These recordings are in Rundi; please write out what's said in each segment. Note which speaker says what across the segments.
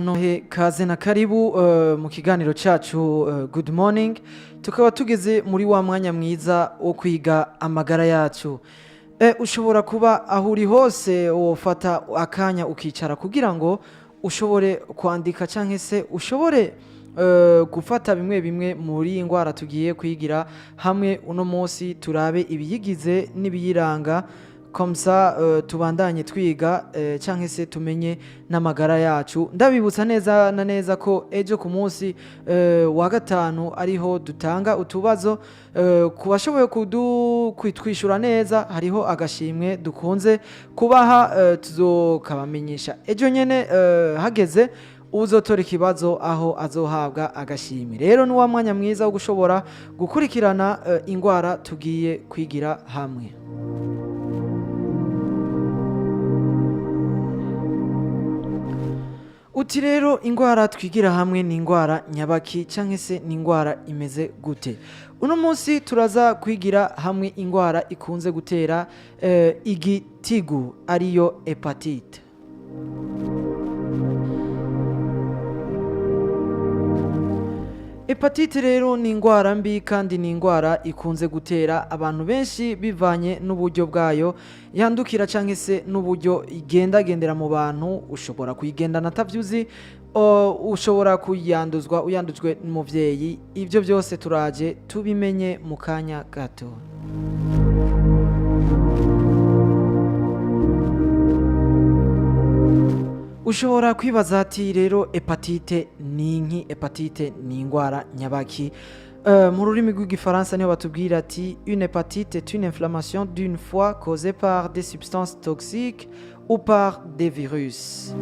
Speaker 1: Reka he kaze na karibu mu kiganiro cacu Good Morning. Tukaba tugeze muri wa mwanya mwiza wo kwiga amagara yacu. Ushobora kuba aho uri hose wofata akanya ukicara kugira ngo ushobore kwandika canke se ushobore gufata bimwe bimwe muri iyi ndwara tugiye kwigira hamwe uno munsi, turabe ibiyigize n'ibiyiranga, comme ça tubandanye twiga canke se tumenye n'amagara yacu. Ndabibutsa neza na neza ko ejo ku munsi wa gatanu ariho dutanga utubazo ku bashoboye kwitwishura neza. Hariho agashimwe dukunze kubaha, tuzokabamenyesha ejo nyene hageze uzotora ikibazo aho azohabwa agashimwe. Rero ni wa mwanya mwiza wo gushobora gukurikirana ingwara tugiye kwigira hamwe. Uti rero ingwara twigira hamwe ni ingwara nyabaki canke se ni ingwara imeze gute? Uno munsi turaza kwigira hamwe ingwara ikunze gutera igitigu, ariyo hépatite. Hépatite rero ni ingwara mbi kandi ni ingwara ikunze gutera abantu benshi bivanye n'uburyo bwayo yandukira canke se n'uburyo igendagendera mu bantu. Ushobora kuyigendana atavyuzi, ushobora kuyanduzwa uyandujwe n'umuvyeyi. Ibyo byose turaje tubimenye mu kanya gato. Ushobora kwibaza ati rero hépatite ni inki? Hépatite ni ingwara nyabaki? Mu rurimi rw'igifaransa niho batubwira ati: "Une hépatite est une inflammation d'une foie causée par des substances toxiques ou par des virus."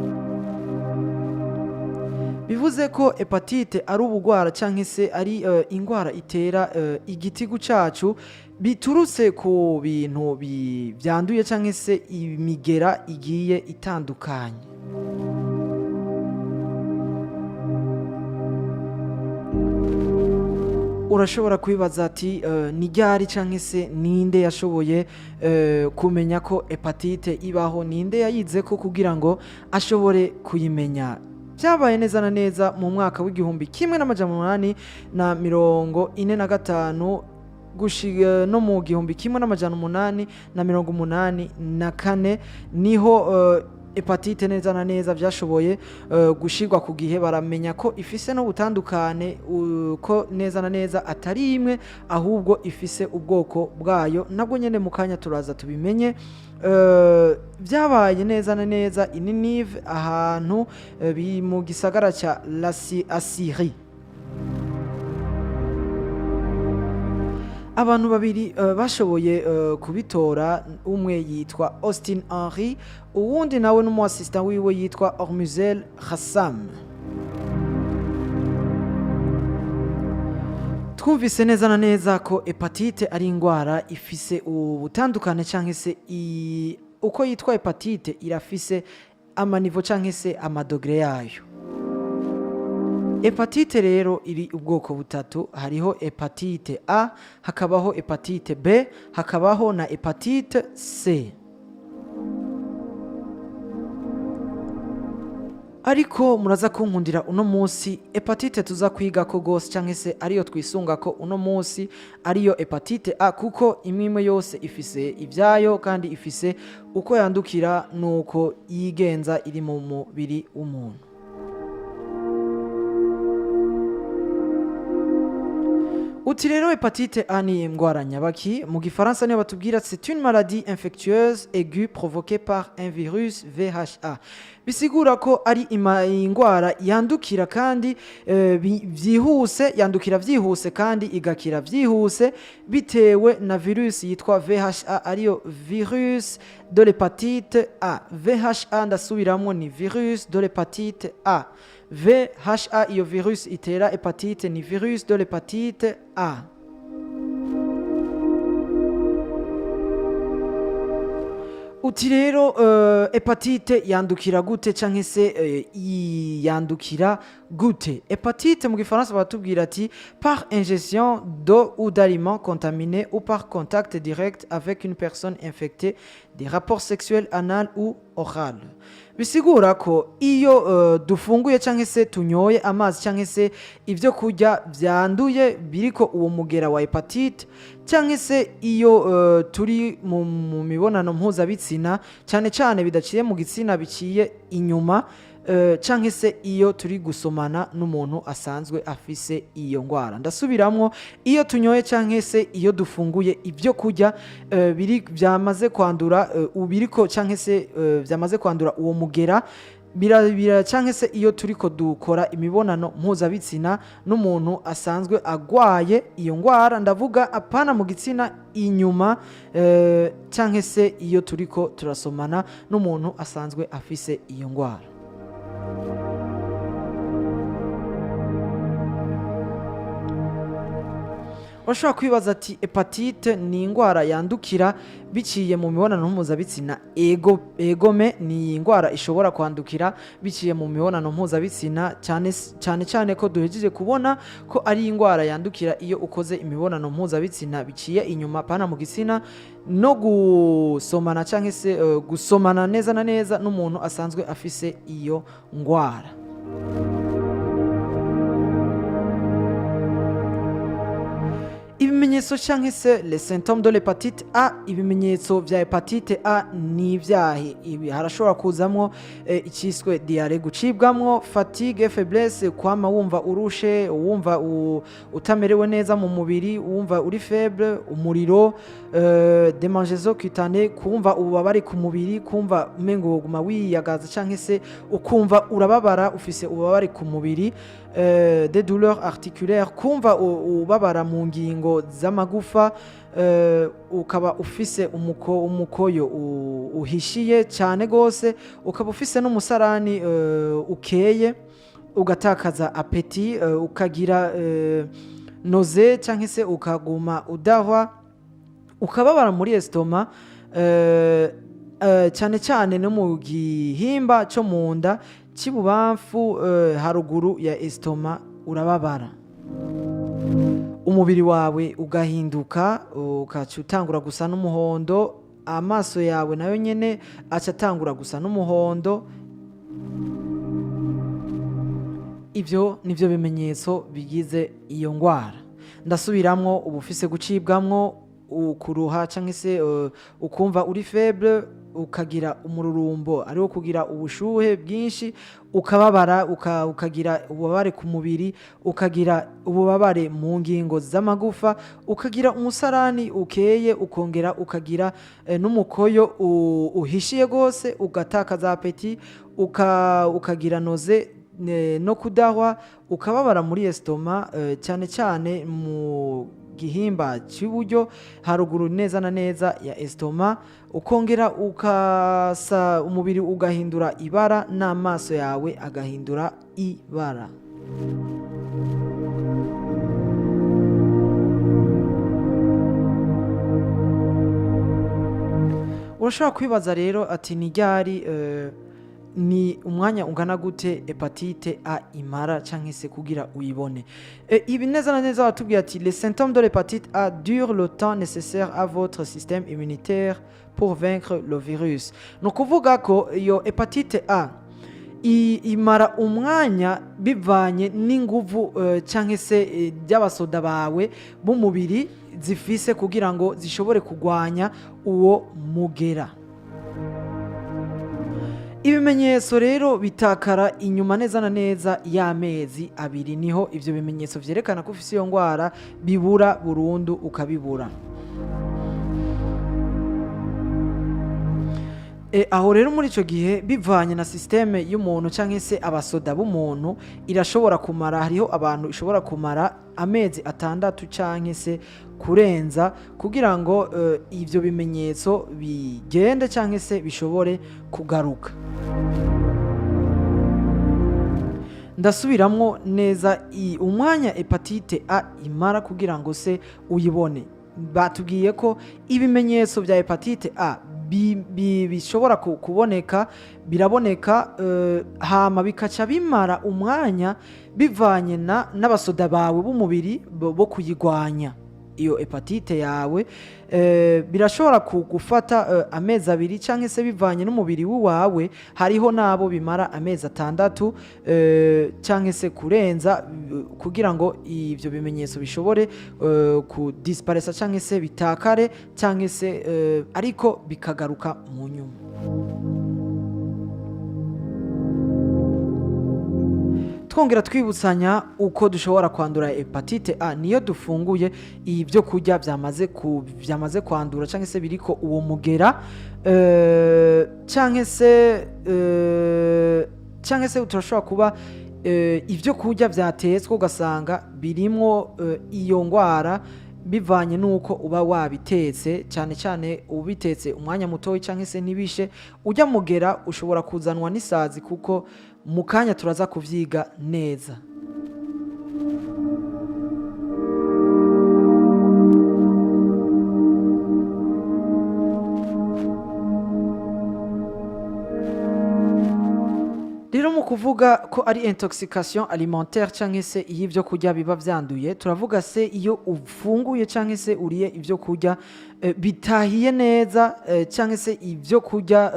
Speaker 1: Bivuze ko hépatite ari ubugwara canke se ari ingwara itera igitigu cacu biturutse ku bintu vyanduye canke se imigera igiye itandukanye. Urashobora kwibaza ati ni ryari canke se ninde yashoboye kumenya ko hépatite ibaho? Ninde yayize ko kugira ngo ashobore kuyimenya? Byabaye neza na neza mu mwaka w'1845 gushika no mu 1884, niho hépatite neza na neza byashoboye gushirwa ku gihe, baramenya ko ifise n'ubutandukane, ko neza na neza atari imwe, ahubwo ifise ubwoko bwayo. Nabwo nyene mu kanya turaza tubimenye. Byabaye neza na neza i Ninive, ahantu mu gisagara ca Assyrie. Abantu babiri bashoboye kubitora, umwe yitwa Austin Henry, uwundi nawe n'umu assistant wiwe yitwa Hormuzel Hassam. Twumvise neza na neza ko hépatite ari indwara ifise ubutandukane canke se uko yitwa hépatite irafise ama niveau canke se ama degrés yayo. Hépatite rero iri ubwoko butatu: hariho hépatite A, hakabaho hépatite B, hakabaho na hépatite C. Ariko muraza kunkundira, uno munsi hépatite tuza kwiga ko gose canke se ariyo twisunga ko uno munsi ariyo hépatite A, kuko imwe imwe yose ifise ibyayo kandi ifise uko yandukira nuko yigenza iri mu mubiri w'umuntu. Uti rero hépatite A ni indwara nyabaki? Mu gifaransa niyo batubwira: "C'est une maladie infectieuse aiguë provoquée par un virus VHA." Bisigura ko ari indwara yandukira kandi vyihuse, yandukira vyihuse kandi igakira vyihuse, bitewe na virus yitwa VHA, ariyo virus de l'hépatite A. VHA, ndasubiramwo, ni virus de l'hépatite A. VHA, iyo virus itera hépatite ni virus de l'hépatite A. Uti rero hépatite yandukira gute canke se yandukira gute? Hépatite mu gifaransa baratubwira ati: "Par ingestion d'eau ou d'aliments contaminés ou par contact direct avec une personne infectée, des rapports sexuels anal ou oral." Bisigura ko hépatite yandukira biciye mu Bisigura ko iyo dufunguye cyangwa se tunyoye amazi cyangwa se ibyo kurya byanduye biriko uwo mugera wa hepatite, cyangwa se iyo turi mu mibonano mpuzabitsina, cyane cyane bidaciye mu gitsina, biciye inyuma, canke se iyo turi gusomana n'umuntu asanzwe afise iyo ngwara. Ndasubiramwo: iyo tunyoye canke se iyo dufunguye ibyo kurya biri byamaze kwandura, ubiriko canke se byamaze kwandura uwo mugera bira, canke se iyo turiko dukora imibonano mpuzabitsina n'umuntu asanzwe agwaye iyo ngwara, ndavuga apana mu gitsina, inyuma, canke se iyo turiko turasomana n'umuntu asanzwe afise iyo ngwara. Urashobora kwibaza ati: "Hepatite ni indwara yandukira biciye mu mibonano mpuzabitsina?" Ego, egome, ni indwara ishobora kwandukira biciye mu mibonano mpuzabitsina, cyane cyane cyane ko duhejeje kubona ko ari indwara yandukira iyo ukoze imibonano mpuzabitsina biciye inyuma, pana mu gitsina, no gusomana cyangwa se gusomana neza na neza n'umuntu asanzwe afise iyo ndwara. Ibimenyetso cyangwa se les symptômes de l'hépatite A. Ibimenyetso vya hepatite A ni ivyahe? Ibi harashobora kuzamwo icyiswe diarrhée, gucibwamwo, fatigue, faiblesse, kwama wumva urushe, wumva utamerewe neza mu mubiri, wumva uri faible, umuriro, démangeaison cutanée, kumva ububabare ku mubiri, kumva umengo woguma wiyagaza cyangwa se ukumva urababara, ufise ububabare ku mubiri, des douleurs articulaires, kumva ubabara mu ngingo z'amagufa, ukaba ufise umukoyo uhishiye cyane gose, ukaba ufise n'umusarani ukeye, ugatakaza appétit, ukagira nausées cyangwa se ukaguma udahwa, ukababara muri estomac, cyane cyane no mu gihimba cyo mu nda cy'ibubamfu, haruguru ya estomac urababara, umubiri wawe ugahinduka, ukaca utangura gusa n'umuhondo, amaso yawe nayo nyene aca atangura gusa n'umuhondo. Ibyo nibyo bimenyetso bigize iyo ndwara. Ndasubiramwo: uba ufise gucibwamwo, ukuruha cyangwa se ukumva uri faible, ukagira umururumbo, ariwo kugira ubushuhe bwinshi, ukababara, ukagira ububabare ku mubiri, ukagira ububabare mu ngingo z'amagufa, ukagira umusarani ukeye, ukongera ukagira n'umukoyo uhishiye rwose, ugatakaza appétit, ukagira nausées no kudahwa, ukababara muri estomac, cyane cyane mu gihimba cy'iburyo, haruguru neza na neza ya estomac, ukongera ukasa umubiri ugahindura ibara n'amaso yawe agahindura ibara. Urashobora kwibaza rero ati: "Ni ryari, ni umwanya ungana gute hepatite A imara cyangwa se kugira uyibone?" Ibi neza na neza batubwiye ati: "Les symptômes de l'hépatite A durent le temps nécessaire à votre système immunitaire pour vaincre le virus." Ni ukuvuga ko iyo hepatite A imara umwanya bivanye n'inguvu cyangwa se by'abasoda bawe b'umubiri zifise kugira ngo zishobore kurwanya uwo mugera. Ibimenyetso rero bitakara inyuma neza na neza y'amezi 2, niho ivyo bimenyetso vyerekana ko ufise iyo ndwara bibura burundu, ukabibura. Aho rero muri ico gihe, bivanye na système y'umuntu canke se abasoda b'umuntu, irashobora kumara, hariho abantu ishobora kumara amezi 6 canke se kurenza kugira ngo ivyo bimenyetso bigende canke se bishobore kugaruka. Ndasubiramwo neza umwanya hepatite A imara kugira ngo se uyibone. Batubwiye ko ibimenyetso bya hepatite A bishobora kuboneka, biraboneka, hama bikaca bimara umwanya bivanye n'abasoda bawe b'umubiri bo kuyigwanya. Iyo hépatite yawe birashobora kugufata amezi 2 canke se bivanye n'umubiri wawe. Hariho n'abo bimara amezi 6 canke se kurenza kugira ngo ivyo bimenyetso bishobore kudisparaissa canke se bitakare canke se ariko bikagaruka mu nyuma. Twongera twibutsanya uko dushobora kwandura hépatite A: niyo dufunguye ibyo kurya byamaze kwandura cyangwa se biriko uwo mugera, cyangwa se turashobora kuba ibyo kurya byatetswe ugasanga birimwo iyo ngwara, bivanye n'uko uba wabitetse, cyane cyane ubitetse umwanya mutoya cyangwa se ntibishe. Ujya mugera ushobora kuzanwa n'isazi, kuko mu kanya turaza kuvyiga neza. Rero mu kuvuga ko ari intoxication alimentaire cyangwa se iyo ibyo kurya biba byanduye, turavuga se iyo ufunguye cyangwa se uriye ibyo kurya bitahiye neza, cyangwa se ibyo kurya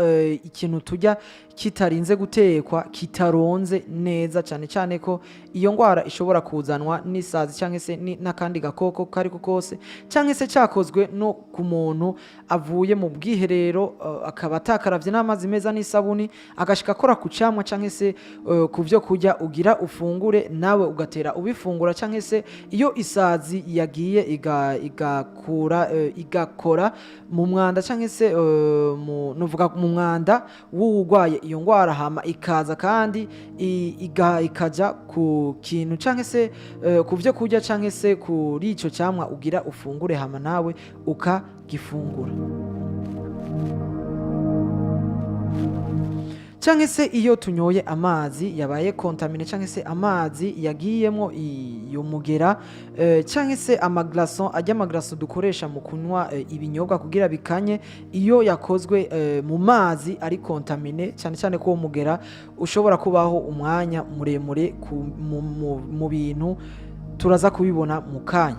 Speaker 1: ikintu turya kitarinze gutekwa, kitaronze neza, cyane cyane ko iyo ndwara ishobora kuzanwa n'isazi cyangwa se n'akandi gakoko kariko kose, cyangwa se cyakozwe no ku muntu avuye mu bwiherero, akaba atakaravye n'amazi meza n'isabuni, agashika akora ku camwa cyangwa se ku byo kurya ugira ufungure, nawe ugatera ubifungura, cyangwa se iyo isazi yagiye igakura igakora mu mwanda cyangwa se mu nuvuga mu mwanda w'uwurwaye iyo ndwara, hama ikaza kandi ikaja ku kintu cyangwa se ku byo kurya cyangwa se kuri ico camwa ugira ufungure, hama nawe ukagifungura, cyangwa se iyo tunyoye amazi yabaye contaminé cyangwa se amazi yagiyemo iyo mugera, cyangwa se amaglaçons ajya, amaglaçons dukoresha mu kunywa ibinyobwa kugira bikanye, iyo yakozwe mu mazi ari contaminé, cyane cyane ko uwo mugera ushobora kubaho umwanya muremure mu bintu, turaza kubibona mu kanya.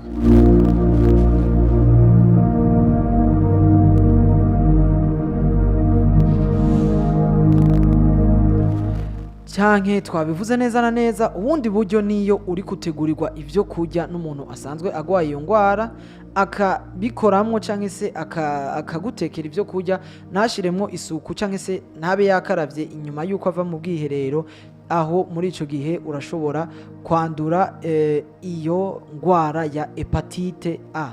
Speaker 1: Canke twabivuze neza na neza, ubundi buryo niyo uri gutegurirwa ibyo kurya n'umuntu asanzwe agwaye iyo ndwara, akabikoramwo canke se akagutekera ibyo kurya ntashiremwo isuku, canke se ntabe yakaravye inyuma y'uko ava mu bwiherero, aho muri ico gihe urashobora kwandura iyo ndwara ya hépatite A.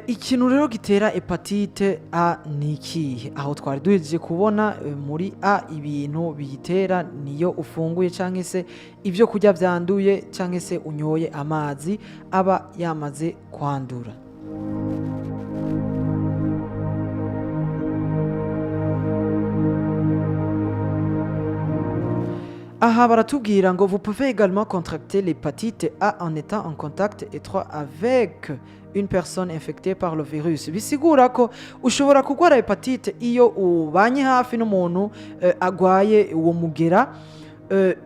Speaker 1: Ikintu rero gitera hépatite A ni ikihe? Aho twari duhejeje kubona muri A ibintu biyitera: niyo ufunguye canke se ibyo kurya byanduye, canke se unyoye amazi aba yamaze kwandura. Aha baratubwira ngo: "Vous pouvez également contracter l'hépatite A en étant en contact étroit avec une personne infectée par le virus." Bisigura ko ushobora kurwara hépatite iyo ubanye hafi n'umuntu agwaye uwo mugera.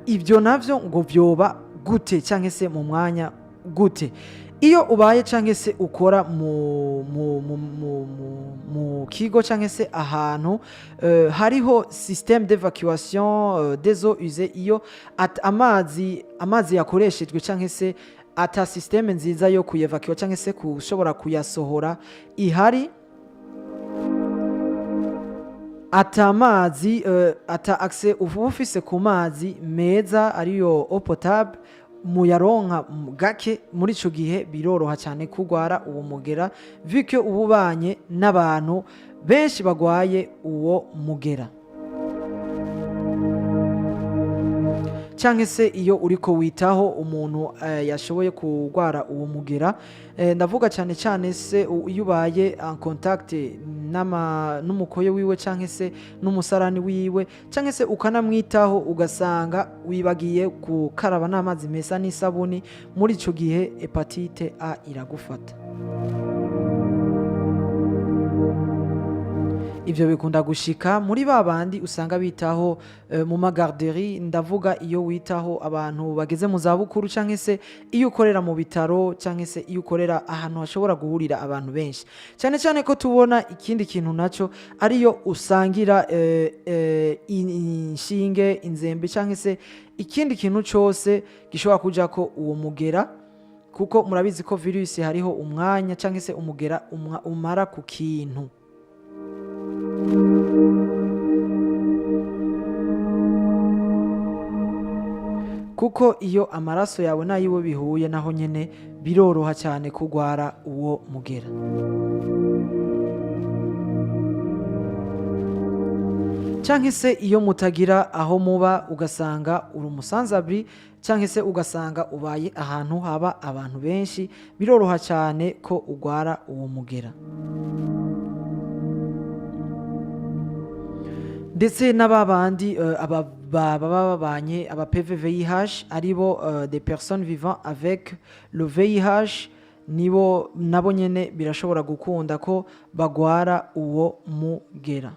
Speaker 1: Ibyo navyo ngo vyoba gute cyangwa se mu mwanya gute? Iyo ubaye cyangwa se ukora mu kigo cyangwa se ahantu hariho système d'évacuation des eaux usées, iyo amazi yakoreshejwe cyangwa se ata système nziza yo kuyevacuer cyangwa se kushobora kuyasohora ihari, ata amazi ata accès uba ufise ku mazi meza ariyo eau potable muyaronka gake, muri ico gihe biroroha cyane kurwara uwo mugera, vu que uba ubanye n'abantu benshi bagwaye uwo mugera, cyangwa se iyo uriko witaho umuntu yashoboye kurwara uwo mugera. Ndavuga cyane cyane se iyo ubaye en contact n'umukoyo wiwe cyangwa se n'umusarani wiwe, cyangwa se ukanamwitaho ugasanga wibagiye gukaraba n'amazi meza n'isabuni, muri ico gihe hépatite A iragufata. Ibyo bikunda gushika muri ba bandi usanga bitaho mu ma garderies. Ndavuga iyo witaho abantu bageze mu zabukuru, cyangwa se iyo ukorera mu bitaro, cyangwa se iyo ukorera ahantu hashobora guhurira abantu benshi cyane cyane. Ko tubona ikindi kintu nacyo ariyo usangira inshinge, inzembe, cyangwa se ikindi kintu cyose gishobora kuja ko uwo mugera, kuko murabizi ko virusi hariho umwanya cyangwa se umugera umara ku kintu. Kuko iyo amaraso yawe n'ayiwe bihuye, naho nyene biroroha cyane kugwara uwo mugera. Cyangwa se iyo mutagira aho muba, ugasanga uri umu sans-abri, cyangwa se ugasanga ubaye ahantu haba abantu benshi, biroroha cyane ko ugwara uwo mugera. Ndetse n'aba bandi baba babanye aba PVVIH, aribo des personnes vivant avec le VIH, nibo nabo nyene birashobora gukunda ko bagwara uwo mugera.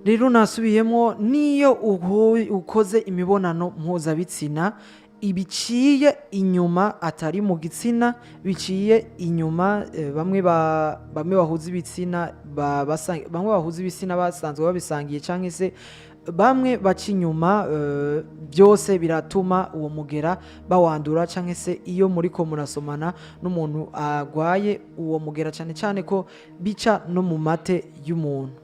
Speaker 1: Rero nasubiyemo, niyo ukoze imibonano mpuzabitsina ibiciye inyuma, atari mu gitsina, biciye inyuma, bamwe bahuza ibitsina bamwe bahuza ibitsina basanzwe babisangiye, cyangwa se bamwe baca inyuma, byose biratuma uwo mugera bawandura. Cyangwa se iyo muriko murasomana n'umuntu arwaye uwo mugera, cyane cyane ko bica no mu mate y'umuntu.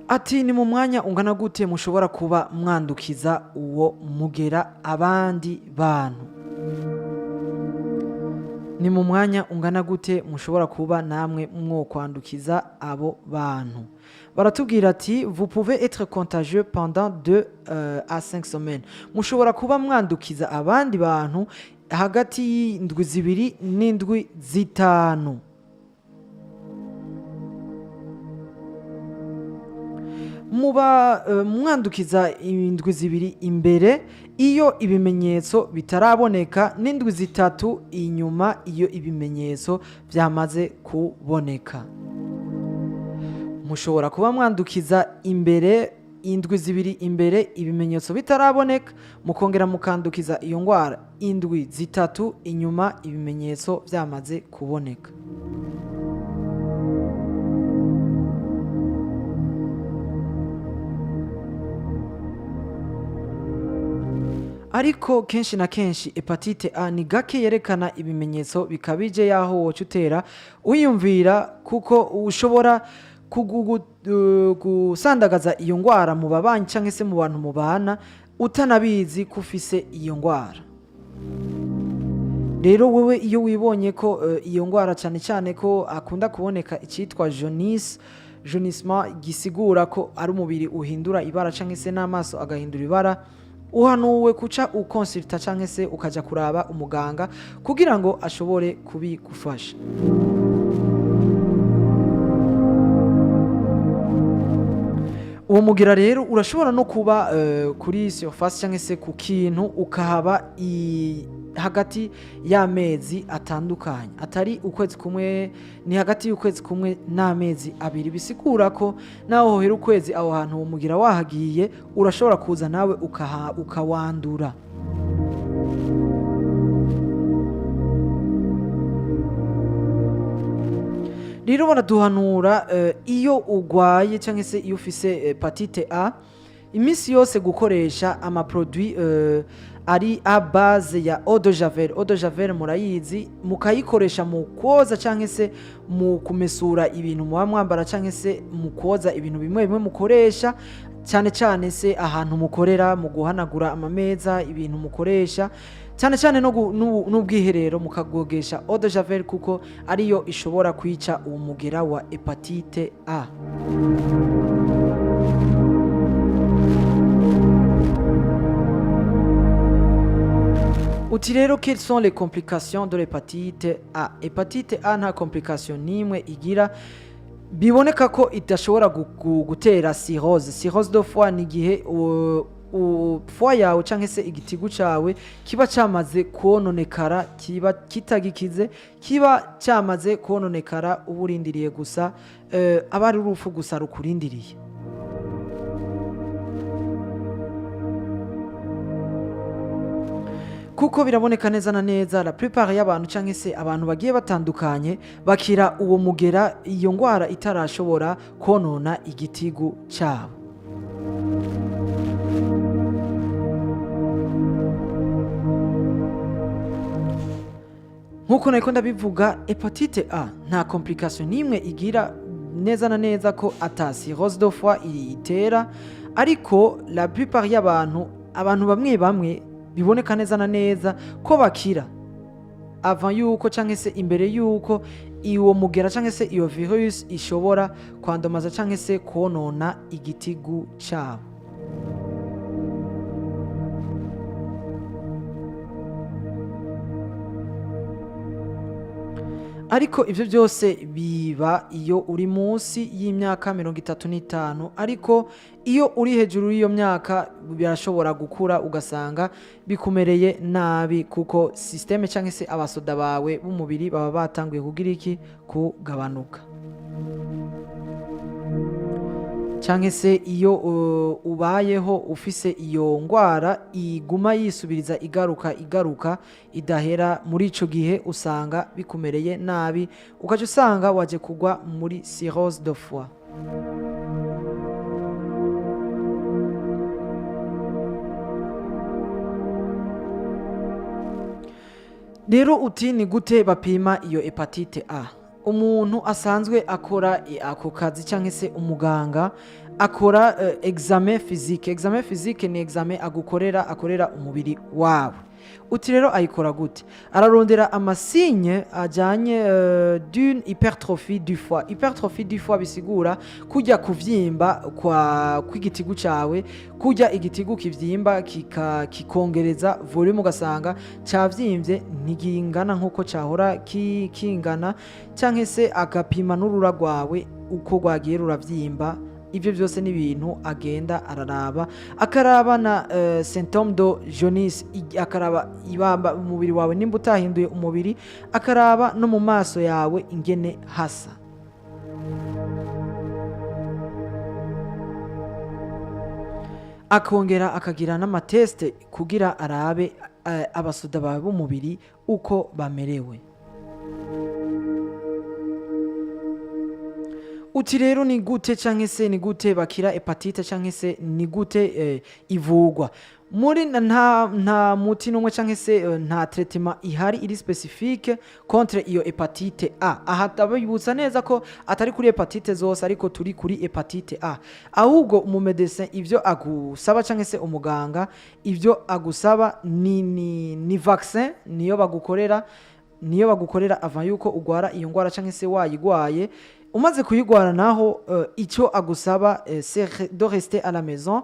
Speaker 1: Ati ni mu mwanya ungana gute mushobora kuba mwandukiza uwo mugera abandi bantu? Ni mu mwanya ungana gute mushobora kuba namwe mwokwandukiza abo bantu? Baratubwira ati: "Vous pouvez être contagieux pendant 2 à 5 semaines." Mushobora kuba mwandukiza abandi bantu hagati y'indwi 2 n'indwi 5. Muba mwandukiza indwi 2 imbere iyo ibimenyetso bitaraboneka, n'indwi 3 inyuma iyo ibimenyetso byamaze kuboneka. Mushobora kuba mwandukiza imbere, indwi 2 imbere ibimenyetso bitaraboneka, mukongera mukandukiza iyo ndwara indwi 3 inyuma ibimenyetso byamaze kuboneka. Ariko kenshi na kenshi hépatite A ni gake yerekana ibimenyetso bikabije y'aho woca utera wiyumvira, kuko ushobora gusandagaza iyo ndwara mu babanyi cyangwa se mu bantu mubana utanabizi ko ufise iyo ndwara. Rero wewe iyo wibonye ko iyo ndwara, cyane cyane ko akunda kuboneka icyitwa jaunisse, jaunissement gisigura ko ari umubiri uhindura ibara cyangwa se n'amaso agahindura ibara, uhanuwe kuca ukonsulta cyangwa se ukajya kuraba umuganga kugira ngo ashobore kubigufasha. Uwo mugira rero urashobora no kuba kuri surface cyangwa se ku kintu, ukahaba hagati y'amezi atandukanye, atari ukwezi kumwe, ni hagati y'ukwezi kumwe n'amezi 2. Bisigura ko nawe hohera ukwezi aho hantu uwo mugira wahagiye, urashobora kuza nawe ukawandura. Rero baraduhanura iyo ugwaye cyangwa se iyo ufise hépatite A, iminsi yose gukoresha ama produits ari à base ya eau de javel. Eau de javel murayizi, mukayikoresha mu kwoza cyangwa se mu kumesura ibintu muba mwambara, cyangwa se mu koza ibintu bimwe bimwe mukoresha, cyane cyane se ahantu mukorera, mu guhanagura amameza, ibintu mukoresha cyane cyane no n'ubwiherero, mukagogesha eau de javel, kuko ariyo ishobora kwica uwo mugera wa hépatite A. Uti rero, quelles sont les complications de l'hépatite A? Hépatite A nta complication n'imwe igira. Biboneka ko idashobora gutera cirrhose. Cirrhose de foie ni igihe foie yawe canke se igitigu cawe kiba cyamaze kononekara, kiba kitagikize, kiba cyamaze kononekara, uba urindiriye gusa, aba ari urupfu gusa rukurindiriye. Kuko biraboneka neza na neza, la plupart y'abantu cyangwa se abantu bagiye batandukanye bakira uwo mugera iyo ndwara itarashobora konona igitigu cyabo. Nk'uko nariko ndabivuga, hépatite A nta complication n'imwe igira, neza na neza ko ata cirrhose de foie itera. Ariko la plupart y'abantu, abantu bamwe bamwe biboneka neza na neza ko bakira avant yuko canke se imbere yuko uwo mugera canke se iyo virus ishobora kwandomaza canke se konona igitigu cabo. Ariko ibyo byose biba iyo uri munsi y'imyaka 35. Ariko iyo uri hejuru y'iyo myaka birashobora gukura, ugasanga bikumereye nabi, kuko système cyangwa se abasoda bawe b'umubiri baba batanguye kugira iki? Kugabanuka. Cyangwa se iyo ubayeho ufise iyo ndwara iguma yisubiriza, igaruka, igaruka, idahera, muri ico gihe usanga bikumereye nabi, ukaca usanga waje kugwa muri cirrhose de foie. Rero uti ni gute bapima iyo hépatite A? Umuntu asanzwe akora ako kazi cyangwa se umuganga akora examen physique. Examen physique ni examen agukorera, akorera umubiri wawe. Uti rero ayikora gute? Ararondera ama signes ajyanye d'une hypertrophie du foie. Hypertrophie du foie bisigura kujya kuvyimba kwa kw'igitigu cawe, kujya igitigu kivyimba kikongereza volume, ugasanga cavyimbye, ntigingana nkuko cahora kingana, canke se agapima n'urura rwawe uko rwagiye ruravyimba. Ibyo byose ni ibintu agenda araraba, akaraba na symptôme de jaunisse, akaraba ibamba umubiri wawe nimba utahinduye umubiri, akaraba no mu maso yawe ingene hasa. Akongera akagira n'ama tests kugira arabe abasoda bawe b'umubiri uko bamerewe. Uti rero ni gute canke se ni gute bakira hépatite, canke se ni gute ivugwa? Muri nta muti n'umwe canke se nta traitement ihari iri spécifique contre iyo hépatite A. Aha ndabibutsa neza ko atari kuri hépatite zose, ariko turi kuri hépatite A. Ahubwo umu médecin ivyo agusaba canke se umuganga ivyo agusaba ni vaccin, niyo bagukorera, niyo bagukorera avant yuko ugwara iyo ngwara canke se wayigwaye. Umaze kuyigwara naho, icyo agusaba c'est de rester à la maison.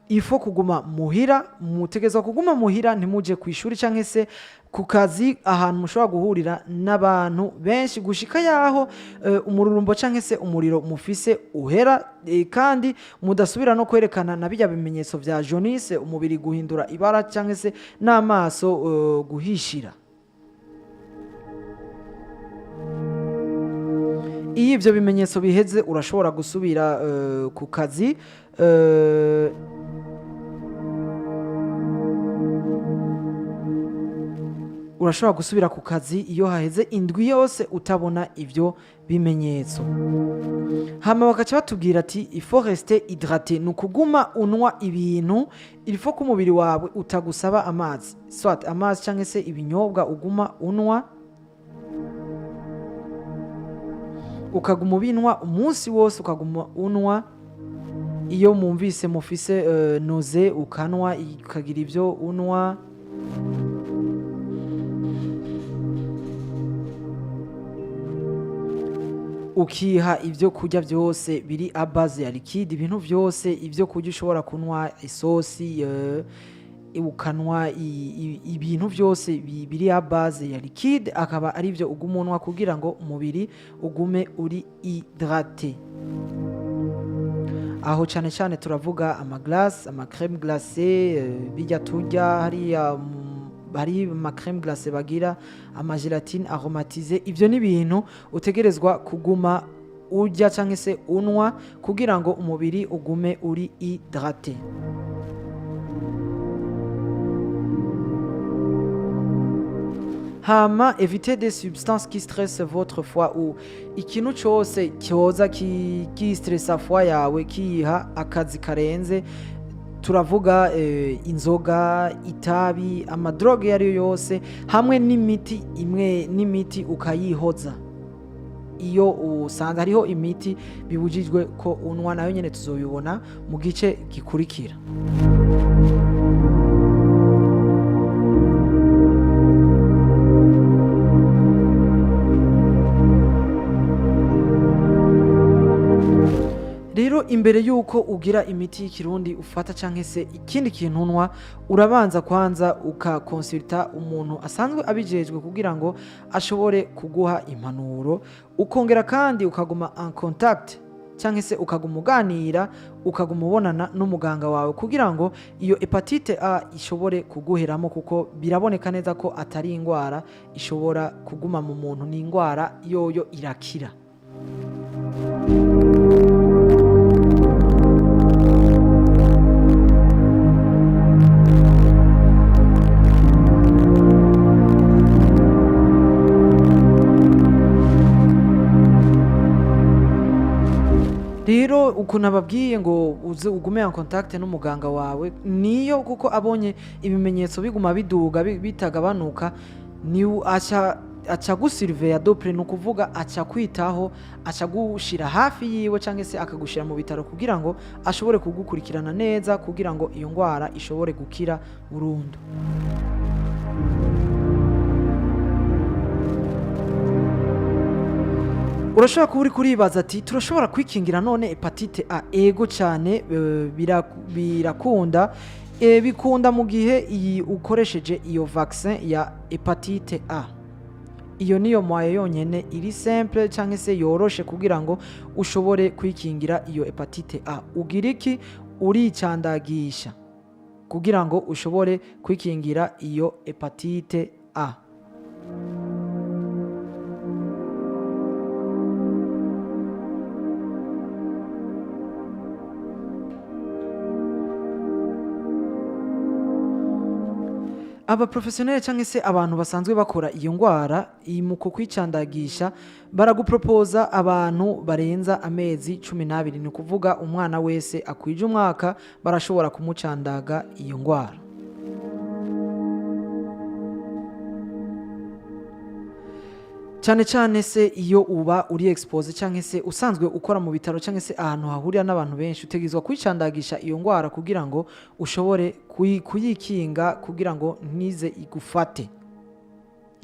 Speaker 1: Il faut kuguma muhira, mutegezwa kuguma muhira, ntimuje ku ishuri canke se ku kazi ahantu mushobora guhurira n'abantu benshi, gushika yaho umururumbo canke se umuriro mufise uhera, kandi mudasubira no kwerekana na bijya bimenyetso vya jaunisse, umubiri guhindura ibara canke se n'amaso guhishira. Iyo ibyo bimenyetso biheze, urashobora gusubira ku kazi. Urashobora gusubira ku kazi iyo haheze indwi yose utabona ibyo bimenyetso. Hama bakaca batubwira ati il faut rester hydraté, ni ukuguma unwa ibintu. Il faut ko umubiri wawe utagusaba amazi, soit amazi cyangwa se ibinyobwa uguma unwa, ukaguma ubinwa umunsi wose, ukaguma unwa. Iyo mwumvise mufise nausées, ukanwa, ukagira ibyo unwa. Ukiha ibyo kurya byose biri à base ya liquide, ibintu byose, ibyo kurya ushobora kunywa, isosi. Ukanwa ibintu byose biri à base ya liquide, akaba ari byo uguma unwa kugira ngo umubiri ugume uri hydraté. Aho cyane cyane turavuga amaglace, amacrème glacée, bijya turya hariya, hari amacrème glacée bagira, amagélatine aromatisée. Ibyo ni ibintu utegerezwa kuguma urya cyangwa se unwa kugira ngo umubiri ugume uri hydraté. Hama éviter des substances qui stressent votre foie, ou ikintu cyose cyoza kistressa foie yawe, kiyiha akazi karenze. Turavuga inzoga, itabi, amadroge iyo ari yo yose, hamwe n'imiti imwe n'imiti ukayihoza. Iyo usanze hariho imiti bibujijwe ko unwa, nayo nyene tuzobibona mu gice gikurikira. Rero imbere y'uko ugira imiti y'ikirundi ufata cyangwa se ikindi kintu unwa, urabanza kwanza ukakonsulta umuntu asanzwe abijejwe kugira ngo ashobore kuguha impanuro. Ukongera kandi ukaguma en contact cyangwa se ukaguma uganira, ukaguma ubonana n'umuganga wawe kugira ngo iyo hépatite A ishobore kuguheramo, kuko biraboneka neza ko atari indwara ishobora kuguma mu muntu, ni indwara yoyo irakira. Rero ukuntu ababwiye ngo uze ugume en contact n'umuganga wawe, niyo kuko abonye ibimenyetso biguma biduga, bitagabanuka, ni aca gusurveilla de près, ni ukuvuga aca kwitaho, aca gushira hafi yiwe cyangwa se akagushira mu bitaro kugira ngo ashobore kugukurikirana neza, kugira ngo iyo ndwara ishobore gukira burundu. Urashobora kuba uri kuribaza ati: "Turashobora kwikingira none hépatite A?" Ego cyane, birakunda. Bikunda mu gihe iyi ukoresheje iyo vaccin ya hépatite A. Iyo niyo moyen yonyene iri simple cyangwa se yoroshe kugira ngo ushobore kwikingira iyo hépatite A. Ugira iki? Uricandagisha kugira ngo ushobore kwikingira iyo hépatite A. Abaprofessionnel cyangwa se abantu basanzwe bakora iyo ndwara, iyi mu kukwicandagisha baragupropoza abantu barenza amezi 12, ni ukuvuga umwana wese akwije umwaka barashobora kumucandaga iyo ndwara. Cyane cyane se iyo uba uri exposé cyangwa se usanzwe ukora mu bitaro cyangwa se ahantu hahurira n'abantu benshi, utegerezwa kwicandagisha iyo ndwara kugira ngo ushobore kuyikinga, kugira ngo ntize igufate,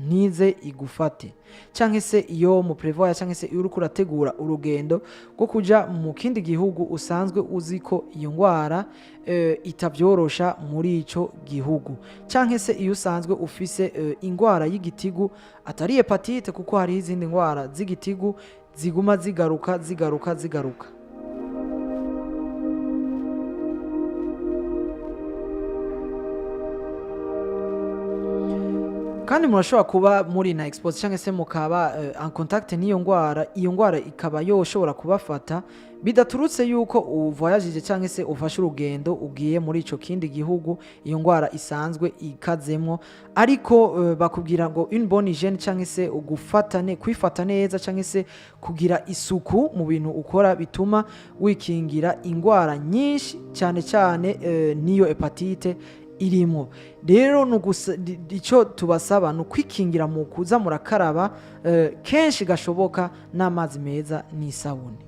Speaker 1: ntize igufate. Cyangwa se iyo mu prévoya cyangwa se iyo uriko urategura urugendo rwo kuja mu kindi gihugu usanzwe uzi ko iyo ndwara itabyorosha muri ico gihugu, cyangwa se iyo usanzwe ufise indwara y'igitigu atari hépatite, kuko hariho izindi ndwara z'igitigu ziguma zigaruka, zigaruka, zigaruka. Kandi murashobora kuba muri na exposé cyangwa se mukaba en contact n'iyo ndwara, iyo ndwara ikaba yoshobora kubafata bidaturutse yuko uvoyagije cyangwa se ufashe urugendo ugiye muri ico kindi gihugu iyo ndwara isanzwe ikazemwo. Ariko bakubwira ngo une bonne hygiène cyangwa se ugufatane, kwifata neza cyangwa se kugira isuku mu bintu ukora bituma wikingira indwara nyinshi, cyane cyane n'iyo hépatite irimo. Rero icyo tubasaba ni ukwikingira mu kuza murakaraba kenshi gashoboka n'amazi meza n'isabune.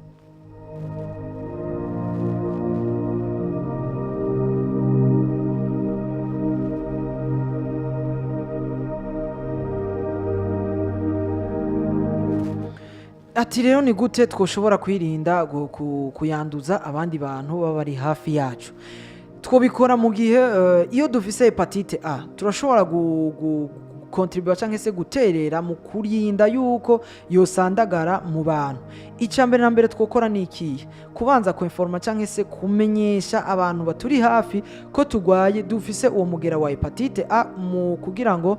Speaker 1: Ati: "Rero ni gute twoshobora kwirinda kuyanduza abandi bantu baba bari hafi yacu?" Twobikora mu gihe iyo dufise hépatite A turashobora contribuer cyangwa se guterera mu kurinda yuko yosandagara mu bantu. Icya mbere na mbere twokora ni ikihe? Kubanza kuinforma cyangwa se kumenyesha abantu baturi hafi ko turwaye, dufise uwo mugera wa hépatite A, mu kugira ngo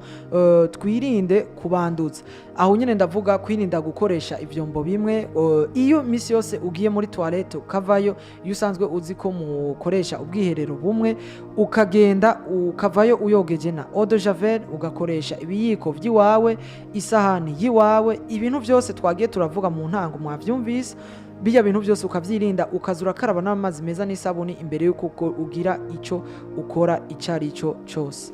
Speaker 1: twirinde kubanduza. Aho nyine ndavuga kwirinda gukoresha ivyombo bimwe. Iyo misi yose ugiye muri toilette ukavayo, iyo usanzwe uzi ko mukoresha ubwiherero bumwe, ukagenda ukavayo uyogeje na eau de javel, ugakoresha ibiyiko by'iwawe, isahani y'iwawe, ibintu byose twagiye turavuga mu ntango mwavyumvise, bijya bintu byose ukavyirinda, ukaza urakaraba n'amazi meza n'isabuni imbere y'uko ugira ico ukora icyo ari cyo cyose,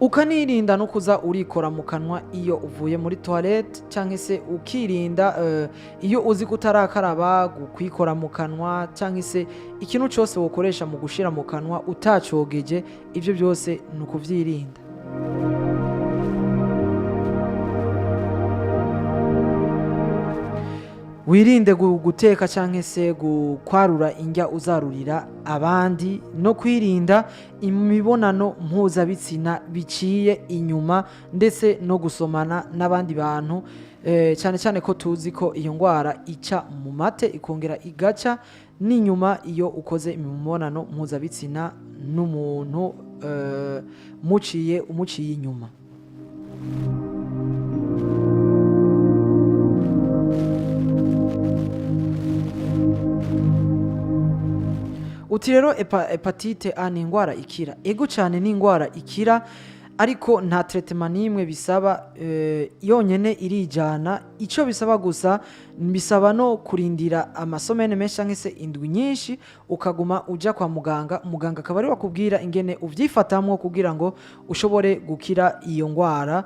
Speaker 1: ukanirinda no kuza urikora mu kanwa iyo uvuye muri toilette, cyangwa se ukirinda iyo uzi ko utarakaraba kwikora mu kanwa, cyangwa se ikintu cyose wokoresha mu gushira mu kanwa utacogeje. Ibyo byose ni ukuvyirinda. Wirinde guteka cyangwa se kwarura indya uzarurira abandi, no kwirinda imibonano mpuzabitsina biciye inyuma, ndetse no gusomana n'abandi bantu, cyane cyane ko tuzi ko iyo ndwara ica mu mate, ikongera igaca n'inyuma iyo ukoze imibonano mpuzabitsina n'umuntu muciye umuciye inyuma. Uti rero hépatite A ni indwara ikira? Ego cyane, ni indwara ikira, ariko nta traitement n'imwe bisaba, yonyene irijana. Icyo bisaba gusa, bisaba no kurindira ama semaines menshi cyangwa se indwi nyinshi, ukaguma uja kwa muganga, muganga akaba ari wakubwira ingene uvyifatamwo kugira ngo ushobore gukira iyo ndwara.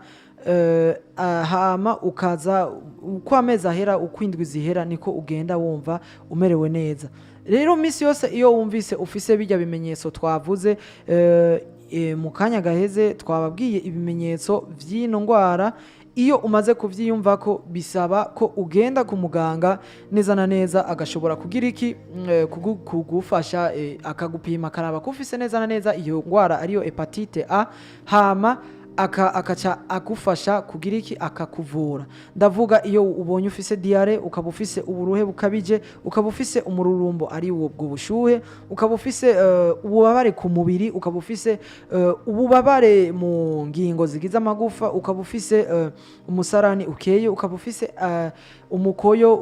Speaker 1: Hama ukaza uko amezi ahera, uko indwi zihera, niko ugenda wumva umerewe neza. Rero minsi yose iyo wumvise ufise bijya bimenyetso twavuze mu kanya gaheze, twababwiye ibimenyetso vy'ino ndwara, iyo umaze kuvyiyumva ko bisaba ko ugenda ku muganga neza na neza, agashobora kugira iki? Kugufasha, akagupima, akaraba ko ufise neza na neza iyo ndwara ariyo hépatite A, hama akaca agufasha kugira iki? Akakuvura. Ndavuga iyo ubonye ufise diarrhée, ukaba ufise uburuhe bukabije, ukaba ufise umururumbo ari wo ubwo bushuhe, ukaba ufise ububabare ku mubiri, ukaba ufise ububabare mu ngingo zigize amagufa, ukaba ufise umusarani ukeye, ukaba ufise umukoyo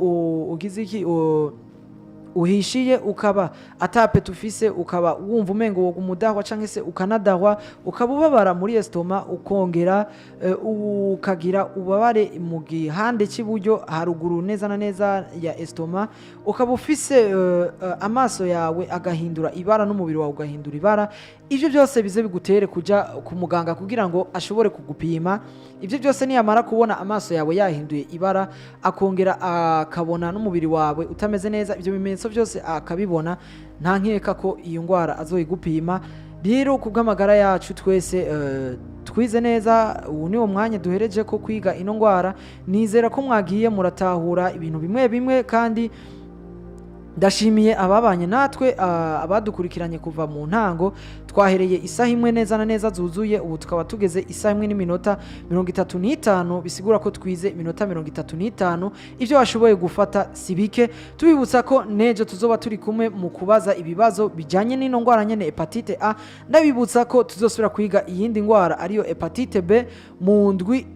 Speaker 1: ugize iki, uhishiye, ukaba ata appétit ufise, ukaba wumva umengo woga umudahwa canke se ukanadahwa, ukaba ubabara muri estomac, ukongera ukagira ububabare mu gihande cy'iburyo haruguru neza na neza ya estomac, ukaba ufise amaso yawe agahindura ibara n'umubiri wawe ugahindura ibara. Ibyo byose bize bigutere kuja ku muganga kugira ngo ashobore kugupima. Ibyo byose niyamara kubona amaso yawe yahinduye ibara, akongera akabona n'umubiri wawe utameze neza, ibyo bimenyetso byose akabibona, nta nkeka ko iyo ndwara azoyigupima. Rero ku bw'amagara yacu twese, twize neza. Ubu ni wo mwanya duhereje ko kwiga ino ndwara. Nizera ko mwagiye muratahura ibintu bimwe bimwe, kandi ndashimiye ababanye natwe, abadukurikiranye kuva mu ntango. Twahereye isaha 1 neza na neza zuzuye, ubu tukaba tugeze isaha 1:35, bisigura ko twize iminota 35. Ibyo washoboye gufata si bike. Tubibutsa ko nejo tuzoba turi kumwe mu kubaza ibibazo bijyanye n'ino ndwara nyene hépatite A. Ndabibutsa ko tuzosubira kwiga iyindi ndwara ariyo hépatite B mu ndwi.